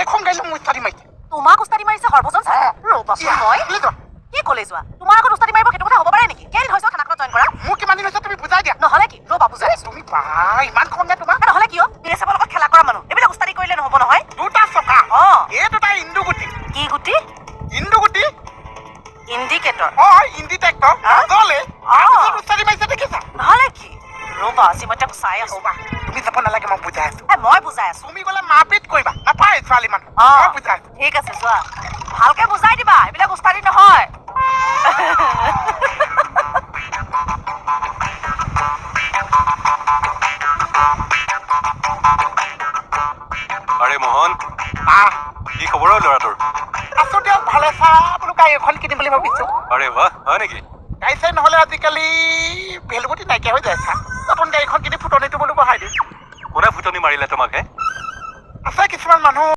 এইখন গাড়ী মোক উস্তাদি মাৰিছে। তোমাক উস্তাদি মাৰিছে হৰভজন ছাৰ? ৰ'বাচোন, মই কেলৈ যোৱা? কি ক'লে যোৱা? তোমাৰ আগত উস্তাদি মাৰিব, সেইটো কথা হ'ব পাৰে নেকি? কেইদিন হৈছে থানাখনত জইন কৰা? মোক কিমান দিন হৈছে তুমি বুজাই দিয়া। নহ'লে কি? ৰ'বা, বুজাই আছো। তুমি বা ইমান খং নে তোমাৰ? এ, নহ'লে কিয়? বি এছ এফৰ লগত খেলা কৰা মানুহ, এইবিলাক উস্তাদি কৰিলে নহ'ব নহয়। দুটা চকা। এই দুটা ইন্দুগুটি। কি গুটি? ইন্দুগুটি। ইণ্ডিকেটৰ। অ, ইন্দি ট্ৰেক্টৰ নজলে। তাৰপিছত উস্তাদি মাৰিছে, দেখিছা? নহ'লে কি? ৰ'বা, আজি মই তেওঁক চাই আছো। ৰ'বা, তুমি যাব নালাগে, মই বুজাই আছো। এ, মই বুজাই আছো। তুমি গ'লে মাৰপিট কৰিবা, নাপায় ছোৱালী মানুহ। মই বুজাই আছো। ঠিক আছে, যোৱা। ভালকে বুজাই দিবা, এইবিলাক উস্তাদি নহয়। আৰে মোহন! আহ। কি খবৰ অ ল'ৰাটোৰ? আছো দিয়ক ভালে। চা, বোলো গাড়ী এখন কিনিম বুলি ভাবিছো। আৰে বাহ, হয় নেকি? গাড়ী চাড়ী নহ'লে আজিকালি ভেলুগুটি নাইকিয়া হৈ যায়। চা, নতুন গাড়ীখন কিনি ফুটনিটো বোলো বঢ়াই দিম। কোনে ফুটনি মাৰিলে তোমাক হে? আছে কিছুমান মানুহ।